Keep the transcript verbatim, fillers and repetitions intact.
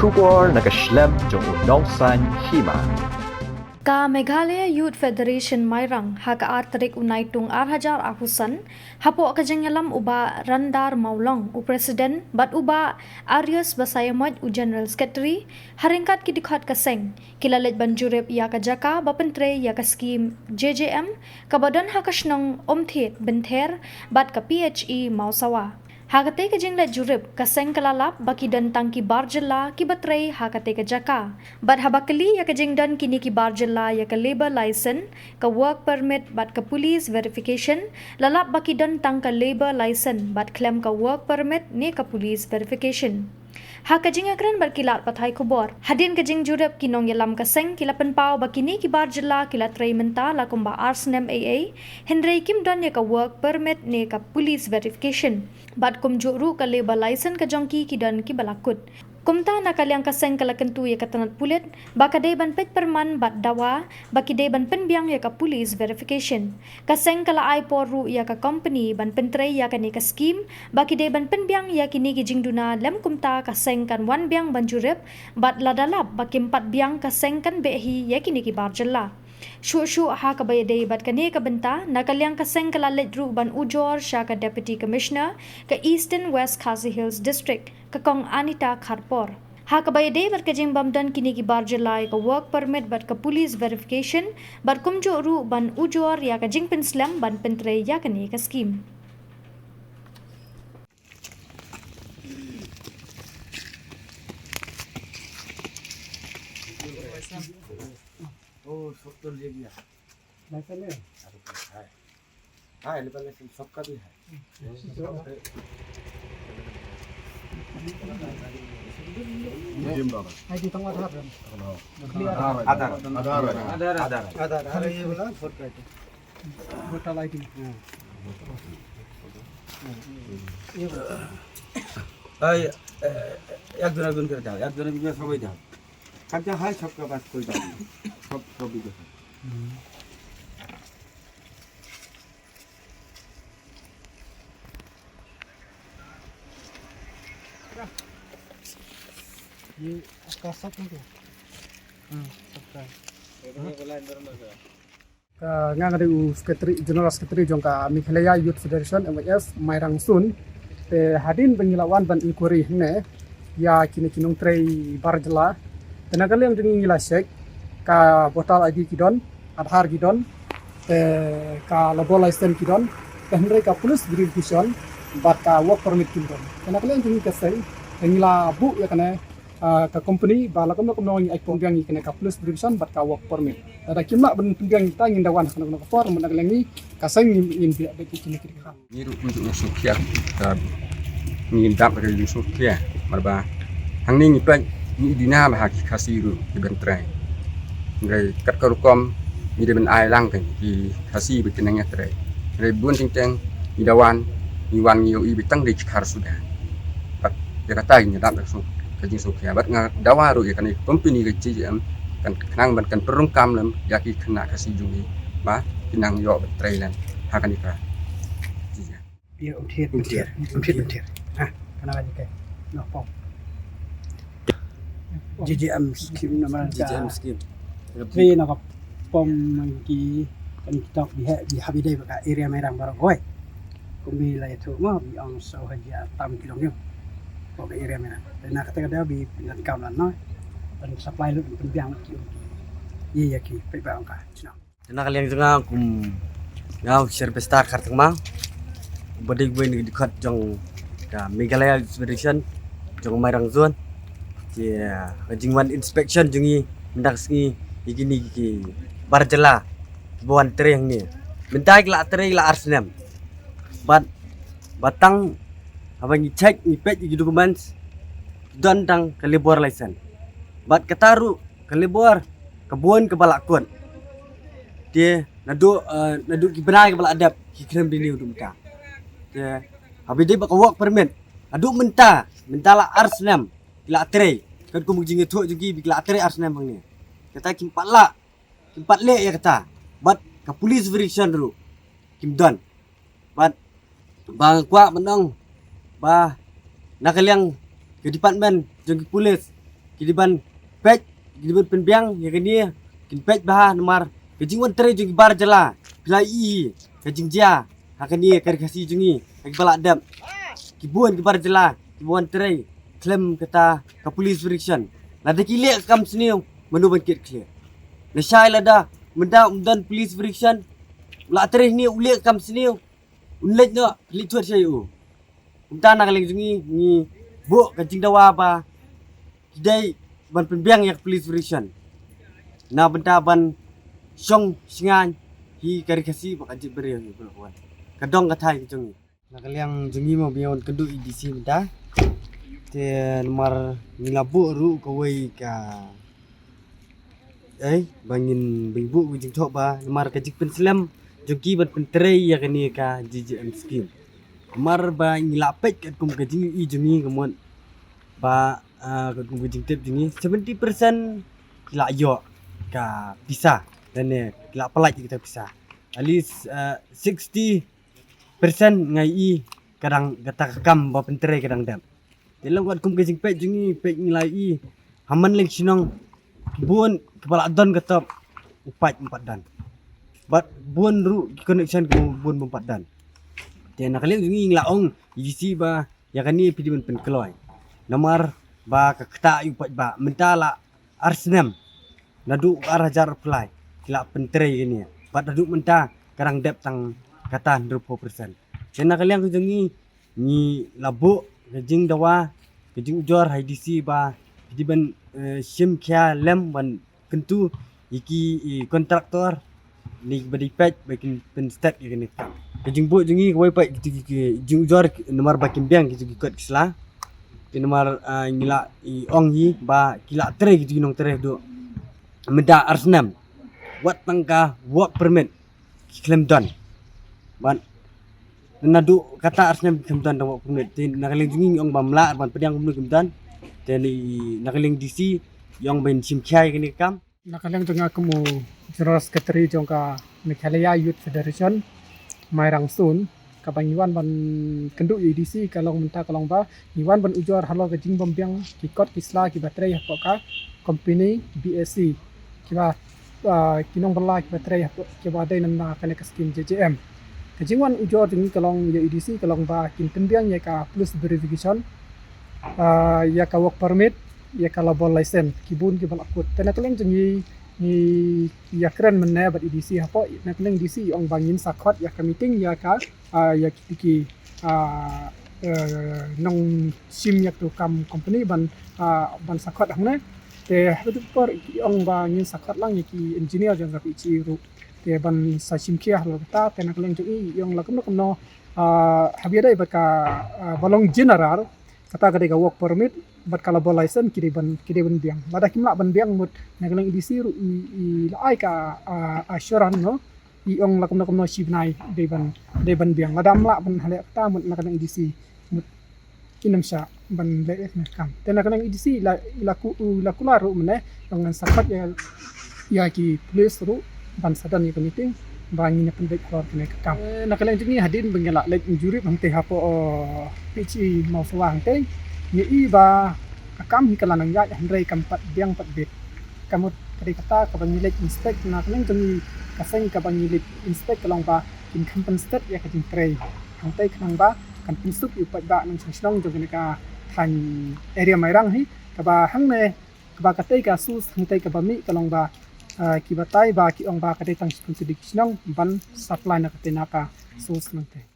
Khubor na ka shlem jong u nongsaiñ hima. Ka Meghalaya Youth Federation Mairang ha ka ar tarik u Naitung ar hajar arphew san, hapoh ka jingïalam u Bah Randar Mawlong, u President, bad u Bah Arius Basaiawmoit, u General Secretary, ha ryngkat ki dkhot ka seng, ki la leit ban jurip ïa ka jaka ba pyntrei ïa ka skhim J J M, kaba don ha ka shnong Umthied Bynther bad ka P H E Mawsawa. Ha katei ka jingleit jurip, ka seng ka la lap ba ki don tang ki bar jylla kiba trei ha katei ka jaka. Bad haba kylli ïa ka jingdon kine ki bar jylla ïa ka labour license, ka work permit bad ka police verification, la lap ba ki don tang ka labour license bad khlem ka work permit ne ka police verification. Ha ka jingïakren bad ki lad pathai khubor, hadien ka jingjurip, ki nongïalam ka seng ki la pynpaw ba kine ki bar jylla ki la trei mynta la kumba ar snem eiei, hynrei kim don ïa ka work permit ne ka police verification. Bad kumjuh ruh ka labour license ka jong ki, ki don kiba la kut. Kumta, na ka liang ka seng ka la kyntu ïa ka tnat pulit ba ka dei ban peit pyrman bad dawa ba ki dei ban pynbiang ïa ka police verification. Ka seng ka la ai por ruh ïa ka company ban pyntrei ïa kane ka skhim ba ki dei ban pynbiang ïa kine ki jingduna, lym kumta ka seng kan wan biang ban jurip, bad lada lap ba kim pat biang, ka seng kan beh hi ïa kine ki bar jylla. Shuh shuh ha kaba ïadei bad kane ka bynta, na ka liang ka seng ka la leit ruh ban ujor sha ka Deputy Commissioner ka Eastern West Khasi Hills District, ka Kong Anita Kharpor. Ha kaba ïadei bad ka jingbym don kine ki bar jylla ïa ka work permit bad ka police verification, bad kumjuh ruh ban ujor ïa ka jingpynslem ban pyntrei ïa kane ka skhim. ओ, सब तो ले लिया। लाइसेंस है? अरे, है। हाँ, ये वाला लाइसेंस सबका भी है। आईडी तंग आधार है। आधार। आधार। आधार। आधार। अरे, ये वाला वोटर आईडी। हाँ। ये वाला। এই, এ, একজন একজন করে দাও, একজন একজন করে সবাই দাও। কাজটা হয় সবকা বাস করে দাও। সব, সব দিকে হয়। ये आपका सब हो गया? हाँ, सबका है। ये वाला अंदर में गया। Ka, nga nga dei u secretary, general secretary jong ka Meghalaya Youth Federation, M Y F, Mairang Zone. Te hadien ba ngi la wan ban inquiry hangne ïa kine ki nongtrei bar jylla, te na ka liang jong ngi ngi la check, ka voter I D ki don, Aadhaar ki don, te ka labour license ki don, te hynrei ka police verification bad ka work permit kim don. Te na ka liang jong ngi ka seng, te ngi la buh ïa kane, ah, ka company ba la kumno kumno ngi ai pynbiang ïa kane ka police verification bad ka work permit. Lada kim lah ban pynbiang, ta ngin da wan ha kano kano ka por, mynta ka liang ngi ka seng ngin, ngin biang da ki kine ki. Ngi ruh kumjuh ngi sngewkhia, ka ngi dap da ka jingsngewkhia, namar ba hangne ngi peit ngi duna ba ha ki Khasi ruh ki ban trei. Hynrei kat ka rukom ngi dei ban ai lang ka ki Khasi ba kin nang ïatrei. Hynrei bun teng teng ngi da wan, ngi wan ngi ïohi ba tang dei ki khar suda. Bad ïa kata ngi dap da ka sngewkhia. Ka jingsngewkhia. Bad nga dawa ruh ïa kane ka company ka J J M kan khnang ban kan pynrung kam lem ïa ki khynnah Khasi jong ngi ba kin nang ïoh ban trei lem ha kane ka J J M. Ïa, um thied, um thied, um thied, um thied. Ha, kane ka jingkhein. Noh pom. J J M scheme namar ka J J M scheme. Trei noh ka pom ki, kan ki tok bi heh, bi hap ïadei bad ka area Mairang baroh kawei. Kum bi la ïathuh mo, bi ong saw hajar tam ki longïing. Bad ka area Mairang. Te na kata ka daw bi pyndonkam lano. Ban supply lut, pynbiang lut ki, um ki. Ïa, ïa ki, peit ba ong ka. Shnong. Te na ka liang jong nga kum nga u Sir Bestar Khartengmang. Uba dei uwei na ki dkhot jong ka Meghalaya Youth Federation jong Mairang Zone. Te ka jingwan inspection jong ngi mynta ka sngi ïa kine ki bar jylla kiba wan trei hangne. Mynta ki la trei ki la ar snem. Bad ba tang haba ngi check ngi peit ïa ki documents, don tang ka labour license. Bad kata ruh ka labour ka bun kaba la kut. Te naduh, eh, naduh ki bnai kaba la dep ki khlem renew ruh mynta. Te haba dei bad ka work permit, naduh mynta, mynta la ar snem ki la trei. Katkum ka jingïathuh jong ki ba ki la trei ar snem hangne. Kata kim pat lah, kim pat leh ïa kata. Bad ka police verification ruh kim don. Bad ba nga kwah ban ong ba na ka liang ka department jong ki police Ki dei ban peit, ki dei ban pynbiang ïa kane, kin peit bha namar ka jingwan trei jong ki bar jylla. Phi la ïohi ka jingjia ha kane ka ri Khasi jong ngi ha kiba la dep. Ki bun ki bar jylla kiba wan trei khlem kata ka police protection. Lada ki leh ka kam sniew, mano ban kit khlieh? Lashai lada mynta um don police protection, u la trei hangne u leh ka kam sniew, un leit noh, leit thuh shai u. Kumta na ka liang jong ngi ngi buh ka jingdawa ba ki dei ban pynbiang ïa ka police protection na bynta ban shong shngaiñ hi ka ri Khasi bad ka jaitbynriew hi baroh kawei. Ka dong ka thaiñ ka jong ngi. Na ka liang jong ngi mo ba ngi wan kynduh ïa i DC mynta. Te namar ngi la buh ruh kawei ka, eh, ba ngin, ba ngin buh ka jingthoh ba namar ka jingpynslem jong ki ban pyntrei ïa kane ka JJM scheme. Namar ba ngi la peit katkum ka jingïohi jong ngi ka mut ba, ah, katkum ka jingtip jong ngi, seventy percent ki la ïoh ka pisa lane ki la pyllait ïa kita pisa. At least, ah, sixty percent nga ïohi ka dang, kata ka kam ba pyntrei ka dang dep. Te long katkum ka jingpeit jong ngi, peit ngi la ïohi ha man leng shnong bun kiba la don ka top u paid um pat don. Bad bun ruh ki connection ki bun bym pat don. Te na ka liang jong ngi ngi la ong ïa i DC ba ïa kane phi dei ban pynkloi. Namar ba ka kata u paid ba mynta la ar snem, naduh ar hajar arphew lai ki la pyntrei kane. Bad naduh mynta ka dang dep tang kata hynriewphew percent. Te na ka liang ka jong ngi ngi la buh ka jingdawa, ka jingujor ha i DC ba phi dei ban, eh, shim khia lem ban kyntu ïa ki, i, contractor ne ba dei peit ba kin pynstet ïa kane ka kam. Ka jingbuh jong ngi kawei pat ki, ki, ki jingujor namar ba kim biang ki, ki kot ki sla. Te namar, ah, ngi la, i, ong hi ba ki la trei ki nongtrei haduh mynta ar snem. Wat tang ka work permit ki khlem don. Bad naduh kata ar snem ki khlem don tang work permit. Te na ka liang jong ngi ngi ong ba ym lah ban pdiang kumno kim don. Te na ka liang DC ngi ong ba ngin shim khia ïa kane ka kam. Na ka liang jong nga kum u General Secretary jong ka Meghalaya Youth Federation, Mairang Sun, kaba ngi wan ban kynduh ïa i DC ka long mynta ka long ba ngi wan ban ujor halor ka jingbym biang ki kot ki sla kiba trei hapoh ka company BSC, kiba, ah, ki nongbylla kiba trei hapoh, kiba dei na kane ka skim JJM. Ka jingwan ujor jong ngi ka long ïa i DC ka long ba kin pynbiang ïa ka police verification, ah, ïa ka work permit, ïa ka labour license, ki bun kiba la kut. Te na ka liang jong ngi ngi ïakren mynne bad i DC hapoh, na ka liang i DC i ong ba ngin sa khot ïa ka meeting ïa ka, ah, ïa ki, ki, ah, eh, nongshim ïa ka kam company ban, ah, ban sa khot hangne. Te ha katu ka por i ong ba ngin sa khot lang ïa ki engineer jong ka PHE ruh. Te ban sa shim khia halor kata, te na ka liang jong i i ong la kumno kumno, ah, haba ïadei bad ka, ah, ba long general, kata ka dei ka work permit bad ka labour license ki dei ban, ki dei ban biang. Lada kim lah ban biang mut na ka liang i DC ruh i, i la ai ka, ah, assurance, no? I ong la kumno kumno shi bnai dei ban, dei ban biang. Lada ym lah ban ha leh kata mut na ka liang i DC mut kin ym shah ban leh ïa kane ka kam. Te na ka liang i DC i la, i la ku, i la kular ruh mynne, i ong ngan sa khot ïa ïa ki police ruh ban sa don ïa ka meeting ba ngin ïa pynbeit halor kane ka kam. Eh, na ka liang jong ngi hadien ba ngi la leit jurip hangtei hapoh, eh, PHE Mawsawa hangtei, ngi ïohi ba ka kam hi ka la nang ïaid hynrei kam pat biang pat bit. Ka mut ka dei kata kaba ngi leit inspect, na ka liang jong ngi ka seng kaba ngi leit inspect ka long ba kin kham pynstet ïa ka jingtrei hangtei khnang ba kan pynsuk ïa u paidbah nongshong shnong jong kane ka thaiñ area Mairang hi, kaba hangne kaba katei ka source hangtei kaba mih ka long ba, ah, ki batai ba ki ong ba ka dei tang shi kynti ki shnong ban supply na katei na ka source hangtei.